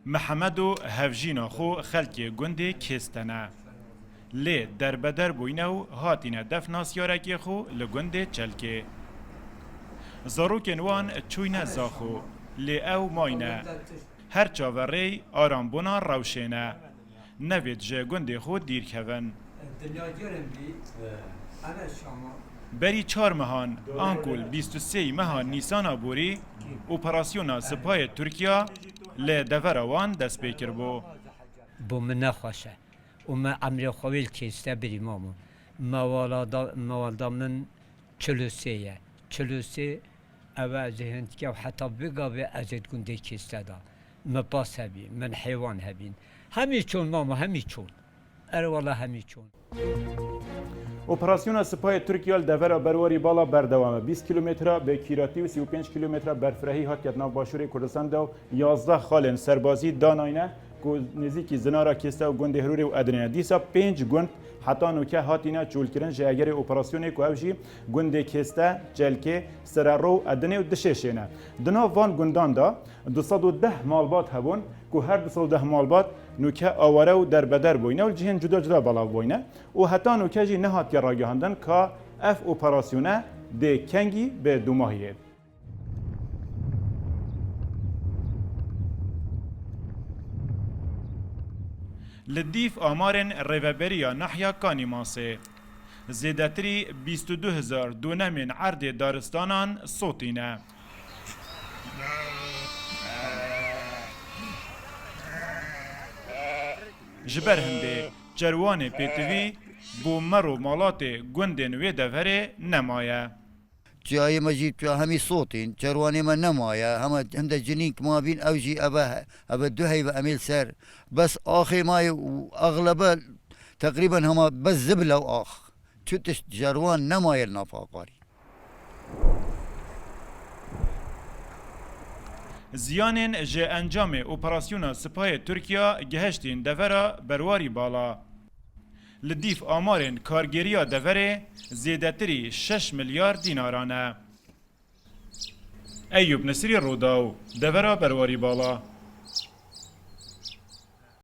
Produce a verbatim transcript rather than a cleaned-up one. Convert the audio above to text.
Mihemed û hevjîna xwe xelkê gundê Kêste ne. Lê derbeder bûyne û hatîne def nasyarekê xwe li gundê Çelkê. Zarokên wan çûyne Zaxo, lê ew mayne. Her çaverêy arambûna rewşê ne. Nevêt ji gundê xwe dîr kevin. Berî çar mehan, an ku li bîst û sê meha Nîsana borî, operasyona Sipayê Tirkiya li devera wan dest pê kiribû. Bo min nexweş e û me emrê xwe wê li Kêste birî mamo. Mewala da, mewalda min çil û sê ye. Çil û sê, ev e, ez ê hin dike û heta bigavê ez ê di gundê Kêste da. Min pas hebî, min heywan hebîn. Hemî çûn mamo, hemî çûn. Erewala hemî çûn. Operasyona Sipayê Tirkiya li devera Berwarî Bala berdewam e. Bîst kîlometre bi kîratî û sî û pênc kîlometre berfirehî hatiye di nav başûrê Kurdistan de û yazdeh xalên serbazî danayne ku nêzîkî Zinara Kêste û gundê Hirûrê û Edinê ne. Dîsa pênc gund heta nûke hatîne çolkirin ji egerê operasyonê ku ev jî gundê Kêste, Çelkê, Serero û Edinê û Dişêşê ne. Di nav van gundan de du sed û deh malbat hebûn ku her du sed û deh malbat nûke aware û derbeder bûyne û li cihên cuda cuda belav bûyne û heta nûke jî nehatiye ragihandin ka ev operasyone dê kengî bi dûmahiyê. Li dîv amarên Rêveberiya Nahya Kanîmasê, zêdetirî bîst û du hezar dûnemên erdê daristanan sotî ne. Ji ber hindê çerwanê pêtivî bo mer û malatê gundên wê deverê nemaye. Çiyayê me jî çiya hemî sotîn, çerwanê me nemaye, hema hinde cinîk ma bîn, ew jî eve, eve du heyve em ê li ser. Bes axê ma yê û exlebe teqrîben hema bes zibile û ax. Çi tişt ji wan nemaye li nav Hakarî. Ziyanên ji encamê operasyona Sipayê Tirkiya gihiştîn devera Berwarî Bala. Li dîv amarên kargêriya deverê zêdetirî şeş milyar dînaran e. Eyûb Nesirî, Rûdaw, devera Berwarî Bala.